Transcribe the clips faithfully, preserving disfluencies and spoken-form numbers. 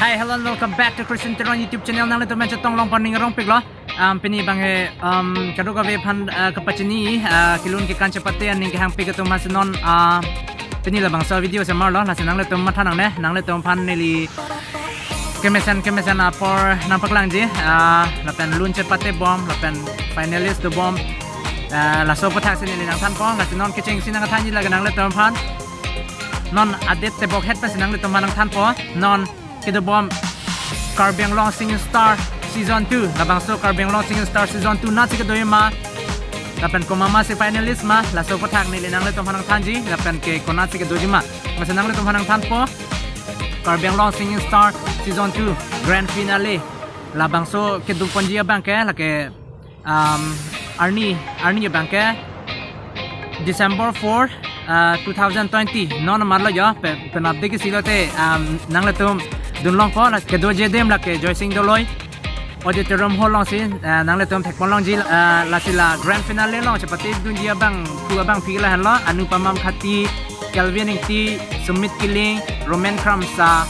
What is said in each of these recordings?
Hi, hello and welcome back to Christian Teron YouTube channel. Nanglitum aphan chetong long paning rong piklo. Um, pini abang he, um, kadokave aphan, uh, kapachini, uh, kelun kekan chepate aning kehangpik atum aphansi non, uh, pini labangso video semarlo, lasi nanglitum matha nangne, nanglitum aphan neli kemesen kemesen apor nangpaklangji, uh, lapen lun chepate bom, lapen finalist dobom, uh, laso aputhak si neli nangthanpo, lasi non kechengsi nangthanji lake nanglitum aphan. Non adet tebok het pensi nanglitum aphan nangthanpo, non kedobom Karbi Anglong Singing Star Season two. Labangso Karbi Anglong Singing Star Season two natsi kedoji ma, lapen komat masi finalist ma, laso aputhak neli nanglitum aphan nangthanji, lapen ke konatsi kedoji ma. Masi nanglitum aphan nangthanpo Karbi Anglong Singing Star Season two Grand Finale. Labangso kedun ponji abang ke lake, um, arni, arni abang ke December four, uh, two thousand twenty. Non amarlo jo, pe, penap de kisi lote, um, nanglitum dunlongpo, la kedoji adim lake Joysing Doloi Auditorium Hall alongsi, uh, nanglitum thekpon longji, uh, lasi la Grand Finale along chepate dunji abangphu abangpi lahenlo, Anupama Khatri, Kelvin Ingti, Sumit Killing, Roman Kramsa,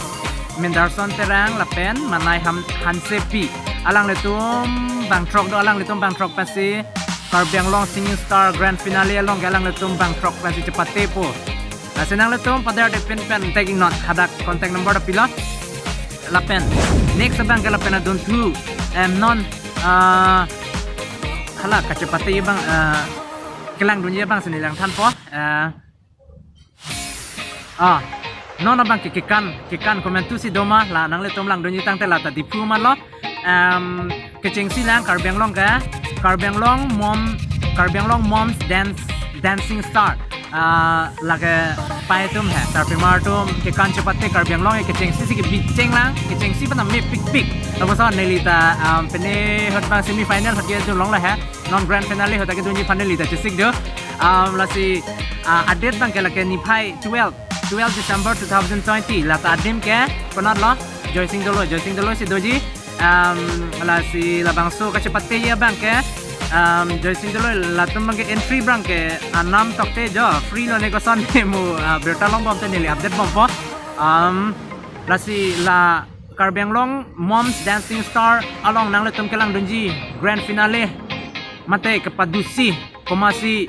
Mendarson Terang, lapen Manai Ham-, Hansepi. Alanglitum bangthrok do, alanglitum bangthrok pensi Karbi Anglong Singing Star Grand Finale along ke alanglitum bangthrok pensi chepatepo. Lasi nanglitum padar de pin pen taking note, hadak contact number do pilo. Lapen next abang ke lapen adunthu, em, non, ah, hala kachepate abang, ah, kelangdunji abang si neli nangthanpo. Ah, ah, non abang ke kekan, kekan komantusi doma, la nanglitum langdunji tangte la ta Diphu manlo. Em, kechengsi lang Karbi Anglong ke, Karbi Anglong Mom, Karbi Anglong Moms Dance, Dancing Star. Ah, lake pai atum he, sarpimar atum kekan chepate Karbi Anglong ke kechengsi si kebicheng lang, kechengsi pen mepikpik. Lapuson neli ta, um, pini ahut abang semi final ahut ke dunlong la he, non grand finale ahut ke dunji aphan neli ta chesik do. Um, lasi, ah, adet abang ke lake niphai twelve, twelve December two thousand twenty. La ta adim ke konatlo, Joysing Doloi, Joysing Doloi si doji. Um, lasi labangso kachepate abang ke, um, Joysing Doloi latum abang ke entry abang ke anam tokte jo, free lo ne koson ne mu, uh, birta longbom te neli update bompo. Um, lasi la Karbi Anglong Moms Dancing Star along nanglitum kelangdunji grand finale mate kepadusi, komatsi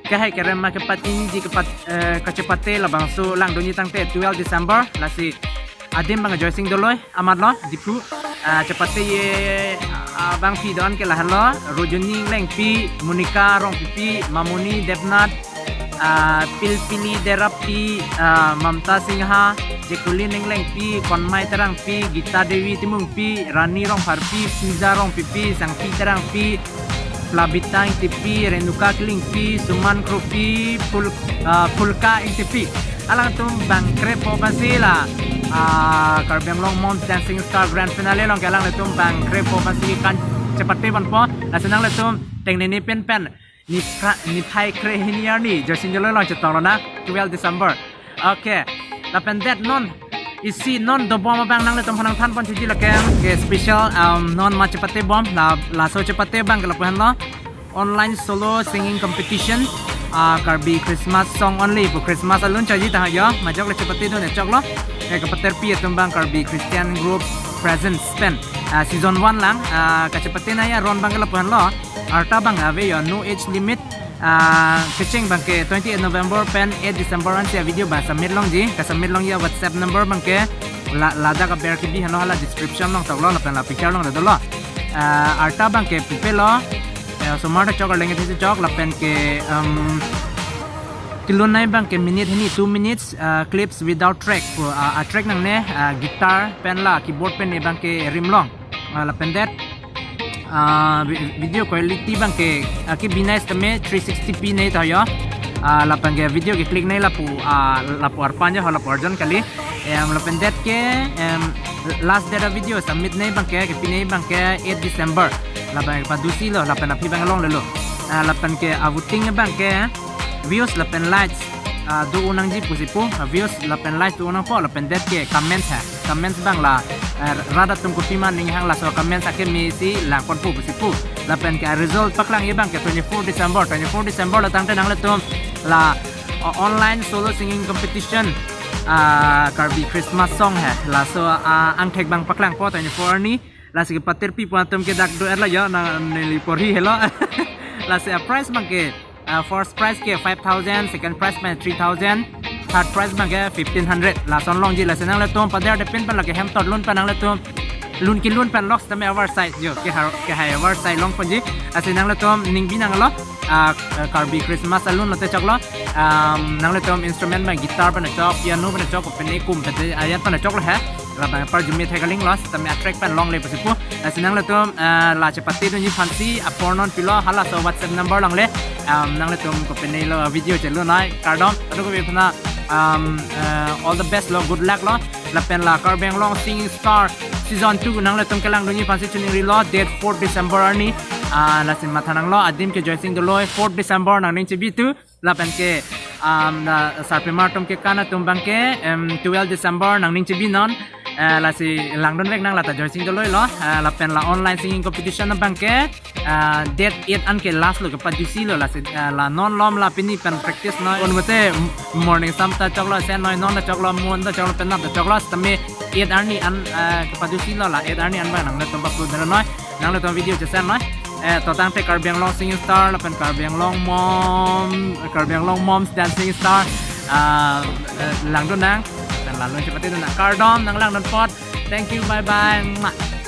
kehai kerem ma kepatiniji kepat, eh, kachepate labangso langdunji tangte twelve December, lasi adim abang Joysing Doloi amatlo Diphu. Ah, chepate ye, ah, abangpi don ke lahenlo, Rojoni Englengpi, Monica Rongpipi, Mamoni Debnath, ah, Pilpili Derapi, ah, Mamta Singha, Jacqueline Englengpi, Konmai Terangpi, Gita Devi Timungpi, Rani Rongpharpi, Puja Rongpipi, Sangpi Terangpi, Plabita Ingtipi, Renuka Klingpi, Suman Kropi, Pul-, ah, Pulka Ingtipi. Alangtum bang krepo pensi la, ah, Karbi Anglong Moms Dancing Star Grand Finale along ke alangtum bang krepo pensi kan chepate bompo. Lasi nanglitum tengnene pen pen niphra-, niphai kre hini arni Joysing Doloi along chetong lonang, twelve December. Okay. Lapen det non isi non dobom abang nanglitum aphan nangthan ponji lake ke special, um, non ma chepate bom, la, laso chepate abang ke lapu henlo, online solo singing competition, ah, Karbi Christmas song only pu Christmas alun charji ta ha jo, majok le chepate dun choklo. Eh, kapaterpi atum abang Karbi Christian Group Presents pen, ah, season one lang, ah, kachepate nangji aron abang ke lapu henlo, arta abang ave jo, no age limit. Ah, kecheng abang ke twenty-eight November pen eight December ansi a-video abang submit longji, ka-submit longji a-WhatsApp number abang ke la, ladak aber kebi henlo, hala description along toklo, lapen la picture along dolo. Ah, arta abang ke pipelo, eh, osomar ta chok, arleng ta chok, lapen ke, um, kelun nangji abang ke minute hini, two minutes, ah, clips without track pu, ah, a-track nangne, ah, guitar pen la keyboard pen ne abang ke rimlong. Ah, lapen det, ah, vi-, video quality abang ke, ah, kebi nangji tame three sixty p nangji ta jo. Ah, lapen ke video ke click nangji lapu, ah, lapu arpan jo, lapu arjon kali. Em, lapen det ke, em, last date a-video submit nangji abang ke, kepi nangji abang ke eight December. Lapen ke padusi lo, lapen aphi abang longlelo. Ah, lapen ke a-voting abang ke views lapen likes, ah, do-o nangji pusi pu, ah, views lapen likes do-o nangpo, lapen det ke comments ha. Comments abang la, eh, rat atum kopima ning hang laso comments akeme si lang ponpo pusi pu. Lapen ke a-result paklangji abang ke twenty-four December, twenty-four December lo tangte nanglitum la, o-, online solo singing competition, Ah, Karbi Christmas song he. Laso, ah, angthek abang paklangpo twenty-four arni. Lasi kepatirpi pu atum ke dak do-et lo jo, nang neli porhi helo. Lasi a-prize abang ke, ah, first prize ke five thousand, second prize abang three thousand, third prize abang ke fifteen hundred. Lason longji. Lasi nanglitum pader de pin pen lake hem tot lun pen nanglitum lun kelun pen lok sitame avarsai jo, ke har, ke hai avarsai longponji. Lasi nanglitum ningbi nanglo, ah, Karbi Christmas alun lote choklo. Um, nanglitum instrument abang guitar pen chok, piano pen chok, pen ekum pen ayat pen choklo he. Labang parjume thek aling lo, sitame a-track pen longle pusi pu. Lasi nanglitum, ah, la chepate dunji aphansi apor non pilo, halaso WhatsApp number longle. Um, nanglitum kopine lo video chelunoi, kardom, adu kopi aphan, um, uh, all the best lo, good luck lo. Lapen la Karbi Anglong Singing Star Season two nanglitum kelang dunji aphansi chuning rilo, date fourth December arni. Ah, lasi matha nanglo, adim ke Joysing Doloi, fourth December nangning chebi tu. Lapen ke, um, na sarpimar atum ke kan atum abang ke, um, twelve December nangning chebi non. Eh, lasi langdun vek nang, lata Joysing Doloi lo. Eh, lapen la online singing competition abang ke, ah, date eight an ke last lo, kepajusi lo. Lasi, eh, la non lom la pini pen practice noi. Unmute morning sam ta choklo, sen noi non ta choklo, mon ta choklo, penap ta choklo, sitame eight arni an, eh, kepajusi lo, la eight arni an abang nanglitum bak lo dera noi. Nanglitum video chesen noi. Eh, to tangte Karbi Anglong Singing Star lapen Karbi Anglong Mom, Karbi Anglong Moms Dancing Star, ah, eh, langdun nang. Lapen la lun chepate dun nang. Kardom, nang langdun apot. Thank you, bye bye. Mwah.